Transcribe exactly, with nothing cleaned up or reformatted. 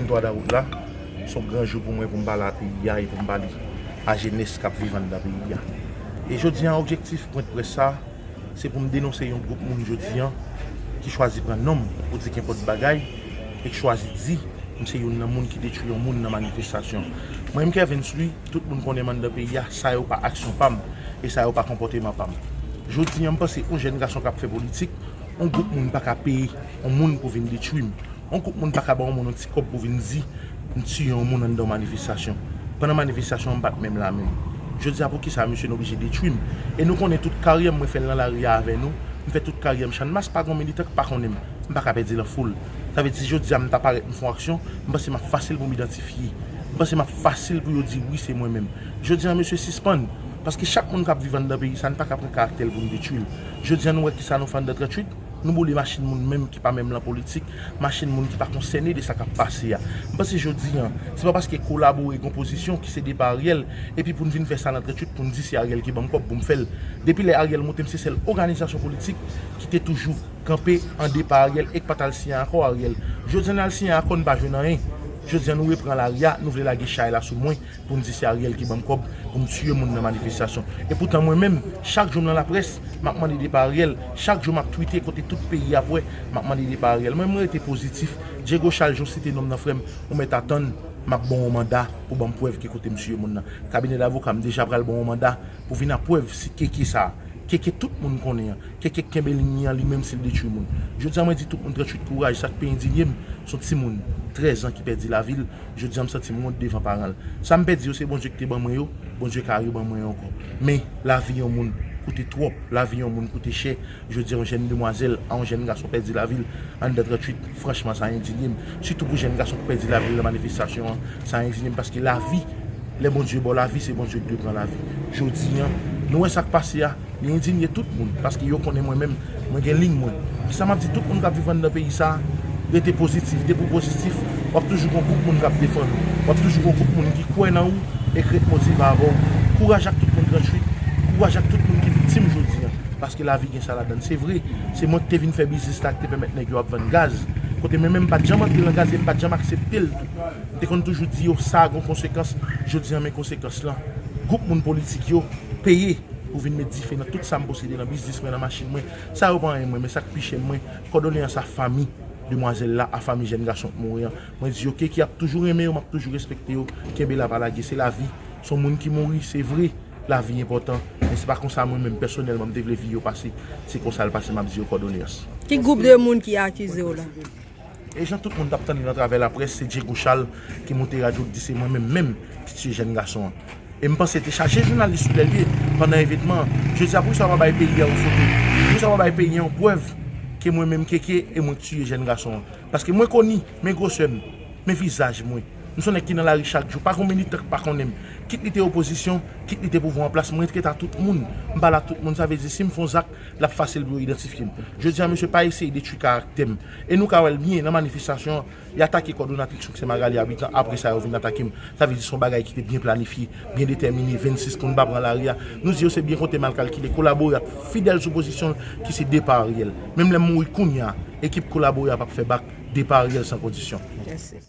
Dwa dawou la, se yon gran jou pou mwen pou m pale a peyi a e pou m pale a jenès k ap viv anndan peyi a. E jodi a, objektif pwent près sa, se pou m denonse yon gwoup moun jodi a ki chwazi pran non m pou di kenpòt bagay e ki chwazi di m se youn nan moun ki detwi yon moun nan manifestasyon. Mwen menm Kervens Louis, tout moun konnen m anndan peyi a, sa yo pa aksyon pa m e sa yo pa konpòteman pa m. Jodi a, m panse yon jèn gason k ap fè politik, yon gwoup moun pa ka peye yon moun pou vin detwi m. Yon gwoup moun pa ka ba yon moun yon ti kòb pou vin di m tiye yon moun anndan yon manifestasyon. Pandan manifestasyon an, m pa t menm la menm. Jodi a, poukisa misye n oblije detwi m? E nou konnen tout karyè m, mwen fè l nan lari a avè nou. M fè tout karyè m Channmas, pa gen yon militan k pa konnen m. M pa ka pèdi l an foul. Sa vle di, jodi a, m ta parèt, m fè yon aksyon, m panse m ap fasil pou m idantifye. M panse m ap fasil pou yo di wi, se mwen menm. Jodi a, mesye, sispann. Paske chak moun k ap viv anndan peyi sa, n pa ka pran karaktè l pou n detwi l. Jodi a, nou wè kisa nou fè anndan tranntuit. Nou boule machin moun menm ki pa menm lan politik, machin moun ki pa konsène de sa k ap pase a. M panse jodi a, se pa paske kolabore gon pozisyon ki se depa Ariel, epi pou n vin fè sa nan tranntuit pou n di se Ariel ki ban m kòb pou m fè l. Depi lè Ariel moute m, se sèl òganizasyon politik ki te toujou kanpe an depa Ariel e k pa t al siyen akò Ariel. Jodi a n al siyen akò, n pa jwenn anyen. Jodi a nou repran lari a, nou vle lage chay la sou mwen. Pou m di se Ariel ki ban m kòb pou m tiye moun nan manifestasyon. E poutan mwen menm, chak jou m nan laprès, m ap mande depa Ariel, chak jou m ap twite kote tout peyi ap wè, m ap mande depa Ariel. Mwen, mwen rete pozitif. Diego Charles, jan w site non m nan, frè m, ou mèt atann, m ap ba w yon manda pou ban m prèv ke kote m tiye moun nan. Kabinè davoka m deja pral ba w yon manda pou vin a prèv si keke sa a, keke tout moun konnen an, keke k kenbe liy an li menm si l detwi moun. Jodi a mwen di tout moun tranntuit kouraj, sa k pi endinye m, se yon timoun trèz an ki pèdi lavi l. Jodi a m santi m wont devan paran l. Sa m pèdi yo se Bondye ki te ban mwen yo, Bondye ka reban mwen yo ankò. Men, lavi yon moun koute twòp, lavi yon moun koute chè. Jodi a yon jèn demwazèl a yon jèn gason pèdi lavi l anndan tranntuit, franchman sa endinye m. Sitou pou jèn gason ki pèdi lavi l nan manifestasyon an, sa endinye m paske lavi, lè Bondye ba w lavi, se Bondye ki dwe pran lavi. Jodi a, nou wè sa k pase a, li endinye tout moun, paske yo konnen mwen menm, mwen gen liy mwen. Kisa m ap di tout moun k ap viv anndan peyi sa a? Rete pozitif. Depi w pozitif, w ap toujou gon gwoup moun k ap defann ou. W ap toujou gon gwoup moun ki kwè nan ou e k ret motive avè w. Kouraj ak tout moun tranntuit. Kouraj ak tout moun ki viktim jodi a. Paske lavi gen sa ladan l. Se vre, se mwen ki te vin fè biznis la ki te pèmèt nèg yo ap vann gaz. Kote mwen menm m pa t janm antre nan gaz e m pa t janm aksepte l tou. M te konn toujou di yo sa gon konsekans. Jodi a men konsekans lan. Gwoup moun politik yo peye pou vin met dife nan tout sa m posede, nan biznis mwen, nan machin mwen. Sa yo pa anyen mwen, men sa k pi chè mwen, kòdoleyans a fanmi demwazèl la, a fanmi jèn gason k mouri an. Mwen di yo, Keke ap toujou renmen yo, m ap toujou respekte yo. Kenbe la, pa lage, se lavi. Se yon moun ki mouri, se vre, lavi enpòtan. Men se pa konsa mwen menm pèsonèlman m te vle vi yo pase. Se konsa l pase, m ap di yo kòdoleyans. Ki gwoup de moun ki akize w la? E jan tout moun t ap tande l atravè laprès, se Diego Charles ki moute radyo k di se mwen menm menm ki tiye jèn gason an. E m panse te chaje jounalis sou lè l ye pandan evènman an. Jodi a, poukisa w pa bay peyi a yon foto? Poukisa w pa bay peyi a yon prèv ke mwen menm Keke e mwen k tiye jèn gason an? Paske mwen koni, men gwosè m, men vizaj mwen. M se yon nèg ki nan lari chak jou. Pa gon militan k pa konnen m. Kit li te opozisyon, kit li te pouvwa an plas, mwen ret a tout moun. M pale a tout moun. Sa vle di, si m fè yon zak, l ap fasil pou yo idantifye m. Jodi a, mesye, pa eseye detwi karaktè m. E nou ka wè l byen nan manifestasyon an, y atake kòdonatris Sent Magali Abitan, apre sa yo vin atake m. Sa vle di se yon bagay ki te byen planifye, byen detèmine, vennsis pou n pa pran lari a. Nou di yo se byen konte mal kalkile, kolaboratè fidèl sou pozisyon l ki se depa Ariel. Menm lè m mouri kounye a, ekip kolaboratè p ap fè bak, depa Ariel san kondisyon. Mèsi.